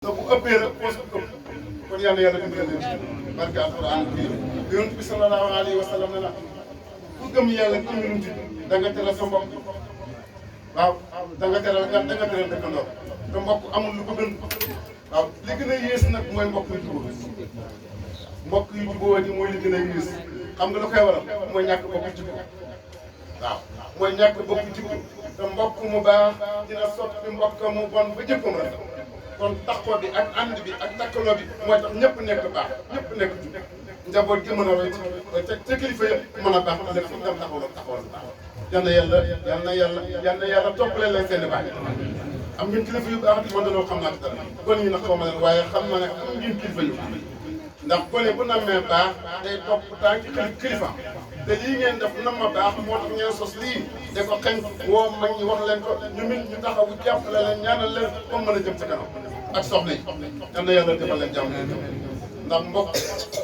te bu ëppee rek poos bu ëpp kon yal na yàlla dimbali leen barke alquran bi yonent bi sallallahu alayhi wa sallam ne na ku gëm yàlla gëm yonent bi da nga teral sa mbokk waaw da nga teral dëkkandoo te mbokk amul lu ko gën waaw li gën a yées nag mooy mbokk yu jubóo mbokk yu jubóo di mooy li gën a yées xam nga lu koy waral mooy ñàkk bokk jikko waaw mooy ñàkk bokk jikko te mbokk mu baax dina soppi mbokk mu bon ba jëkkam rafet kon taxaw bi ak ànd bi ak takkaloo bi mooy tax ñëpp nekk baax ñëpp nekk jub njaboot gi mën a roy te kilifa yëpp mën a baax te def dem taxawal baax yal na yàlla toppale leen seen i baax am ngeen kilifa yu baax di man danoo xam naa ci dara kon ñi nag xaw ma leen waaye xam na ne am ngeen kilifa yu ndax gone bu nammee baax day topp tànk kilifa te lii ngeen def nam ma baax moo tax ngeen sos lii da ko xañ woo mag ñi wax leen ko ñu mit ñu taxawu jàppale leen ñaanal leen comme mën a jëm ci kanam ak soxna yi yal na yàlla defal leen jàmm ndax mbokk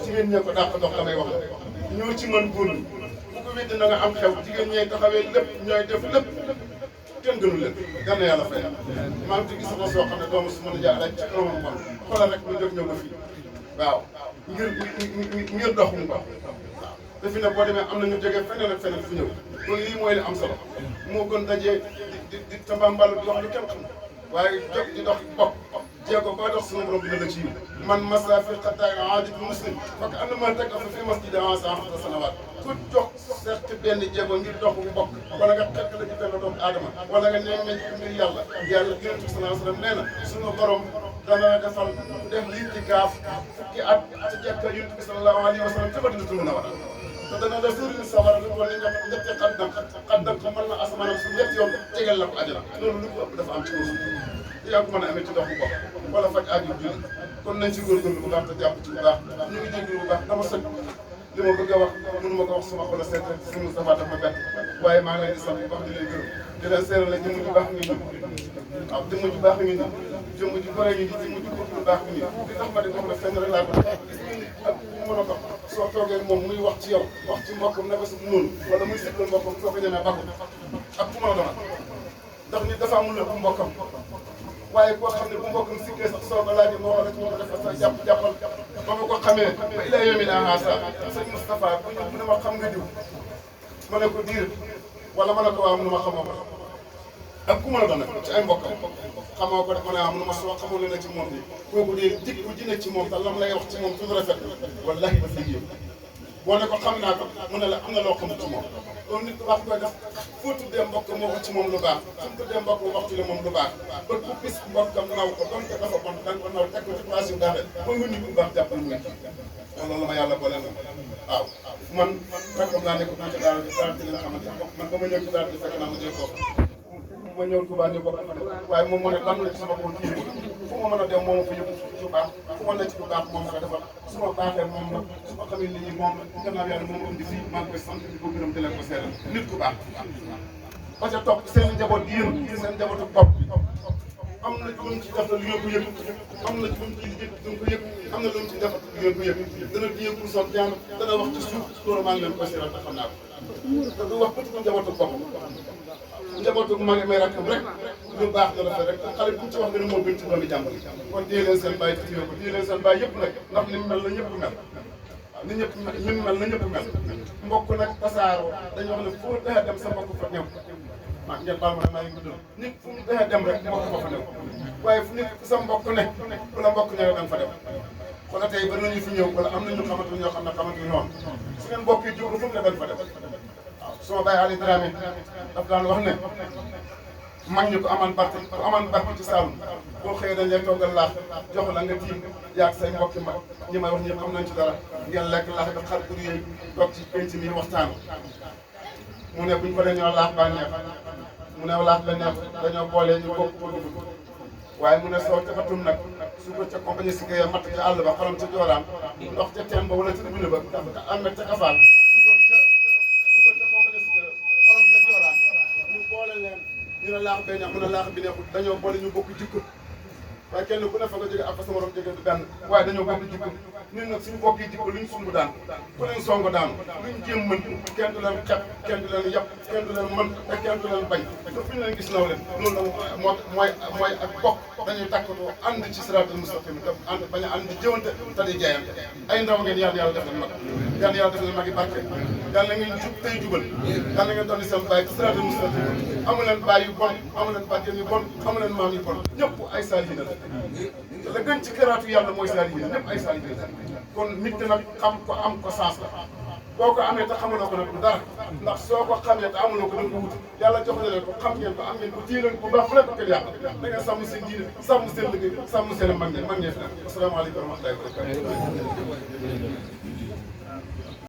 jigéen ñee ko dàq dox damay wax ñoo ci mën góor ñi bu ko weddi na nga am xew jigéen ñee taxawee lépp ñooy def lépp kenn gënu leen yal na yàlla fay maa ngi ci gis sama soo xam ne doomu su mën a jaarale ci kanamam kon xoolal rek ñu jóg ñëw ba fii waaw ngir doxum ko te fi ne boo demee am na ñu jógee feneen ak feneen fi ñëw kon lii mooy li am solo moo gën dajee di tambambalu di wax lu kenn xam waaye jóg di dox bopp jéego boo dox suñu borom dina la ci man masafir xattaay aadit muslim fak and ma teg fa fi masjid ansanta sanawaat ku jox certes benn jéego ngir dox bu bokk wala nga xekk la ci benn doomu aadama wala nga nemme ngir yàlla yonent bi sallallahu alayhi wa sallam nee na suñu borom dana defal def lii ci gaaf fukki at ci jàkka yonent bi sallallahu alayhi wa sallam ca Madinatul Munawwara te dana la suuri sawara lu toll ni nga ñetti xaddam ko mën na asamaanam su ñetti yoon tegal la ko àjjana loolu lu ko ëpp dafa am ci kaw suuf yaa ko mën a amee ci dox bu bopp wala faj aaju julli kon nañ si góorgóorlu bu baax te jàpp ci bu baax ñu ngi jégalu bu baax dama sëñ li ma bëgg a wax mënu ma ko wax sama xol a seet rek si Moustapha dafa ma bett waaye maa ngi leen di sant bu baax di leen gërëm di leen seeral la jëmm ju baax ngi nii waaw jëmm ju baax ngi nii jëmm ju gore ngi nii jëmm ju bëgg lu baax ngi nii li tax ma di wax nag fenn rek laa ko gis nga nit ak mën a dox soo toogee moom muy wax ci yow wax ci mbokkam naka su noonu wala muy sikkal mbokkam soo ko ñemee bakku ak ku mën a doon ndax nit dafa amul lépp mbokkam waaye koo xam ne bu mbokkam sikkee sax soo ko laajee moo war a ci mën a defar sa jàppal ba ma ko xamee ba ilaa yawmina haasa sëñ Moustapha bu ñu bu ne ma xam nga diw ma ne ko diir wala ma ne ko waaw mu ne ma xamoo ko ak ku mën a doon nag ci ay mbokkam xamoo ko ma ne ah mu ne ma soo xamoo ne na ci moom bi kooku dee jikko ji ne ci moom te lam lay wax ci moom tuuti rafet wallahi daf liggéey boo ne ko xam naa ko mu ne la am na loo xamul ci moom loolu nit ku baax koy def foo tuddee mbokk moo wax ci moom lu baax fu mu tuddee mbokk wax ci la moom lu baax ba ku bis mbokkam naw ko donte dafa bon da nga ko naw teg ko ci place yu daal mooy nga nit ku baax jàppal muy loolu la ma yàlla boole na waaw man rakkam laa nekk naa ci daal di leen xamante man ba ma ñëw ci daal di fekk naa mu jël kooku ma ñëw Touba ñu bokk waaye moom moo ne lan la ci sama kaw kii fu ma mën a dem moom fa yëpp ci baax fu ma nekk ci bu baax moom ko defal su ma baaxee moom la su ma xamee nit ñi moom la gannaaw yàlla moom indi fii maa ngi koy sant di ko gërëm di leen ko seeral nit ku baax parce que topp seen njaboot gi yéen seen njabootu bopp am na lu mu ci def lu ngeen ko yëg am na lu mu ci liggéey du ngeen ko yëg am na lu mu ci def lu ngeen ko yëg dana di yëg pour son jaan dana wax ci suuf loolu maa ngi leen koy seeral te xam naa ko te du wax bëti ko njabootu bopp njabootu maa ngi may rakkam rek lu baax la rafet rek xale bu ci wax nga ne moo gën ci doomi jàmbur kon téye leen seen bàyyi téye ko téye leen seen bàyyi yëpp nag ndax ni mu mel na ñëpp mel waaw ni ñëpp ni mu mel na ñëpp mel mbokk nag tasaaroo dañu wax ne foo dee dem sa mbokk fa ñëw maa ngeen baal ma maa ngi gudd nit fu mu dee dem rek mbokk ba fa ñëw waaye fu nit sa mbokk ne ku la mbokk ñëwee da nga fa dem kon tey ba nañu fi ñëw wala am nañu xamante ñoo xam ne xamante ni noonu su ngeen mbokk yi jóg fu mu ne dañ fa dem suma baay Ali Dramé daf daan wax ne mag ñi ko aman barke ci Saalum boo xëyee dañ lay toggal laax jox la nga tiim yaag say mbokki mag ñi may wax ñëpp xam nañ ci dara ngeen lekk laax bi xar bur yooyu toog ci penc mi waxtaan mu ne buñ ko dañoo laax ba neex mu ne laax la neex dañoo boolee ñu bokk ko dugg waaye mu ne soo ca fatum nag su ko ca compagnie si kay matt ca àll ba xolam ca jooraan ndox ca teen ba wala ca robinet ba dafa amee ca kafaal ñu ne laax bee neex mu ne laax bi neexul dañoo boole ñu bokk jikko waaye kenn ku ne fa nga jóge ak fa sa morom jóge du benn waaye dañoo bokk jikko ñun nag suñu bokk yi jikko luñ sumb daan ku leen song daan luñ jéem mën kenn du leen xeeb kenn du leen yàpp kenn du leen mën te kenn du leen bañ te fu ñu leen gis naw leen loolu nag mooy ak bokk dañuy takkatoo ànd ci siraatal mustaqim te ànd bañ a ànd di jëwante te di jaayante ay ndaw ngeen yàlla def leen mag yàlla def leen magi barke yàlla ngeen jub tey jubal yàlla ngeen doon seen bàyyi ci siraatal mustaqim amu leen baay yu bon amu leen bàjjen yu bon amu leen maam yu bon ñëpp ay saalihiin la gën ci këraatu yàlla mooy saalihiin ñëpp ay saalihiin kon nit ki nag xam ko am ko sens la boo ko amee te xamaloo ko nag du dara ndax soo ko xamee te amuloo ko da nga ko wuti yàlla jox na leen ko xam ngeen ko am ngeen ko téye leen ko bu baax fu leen ko kenn yàq da ngeen sàmm seen diine sàmm seen liggéey sàmm seen mag ñi fi asalaamaaleykum wa rahmatullahi wa barakatuh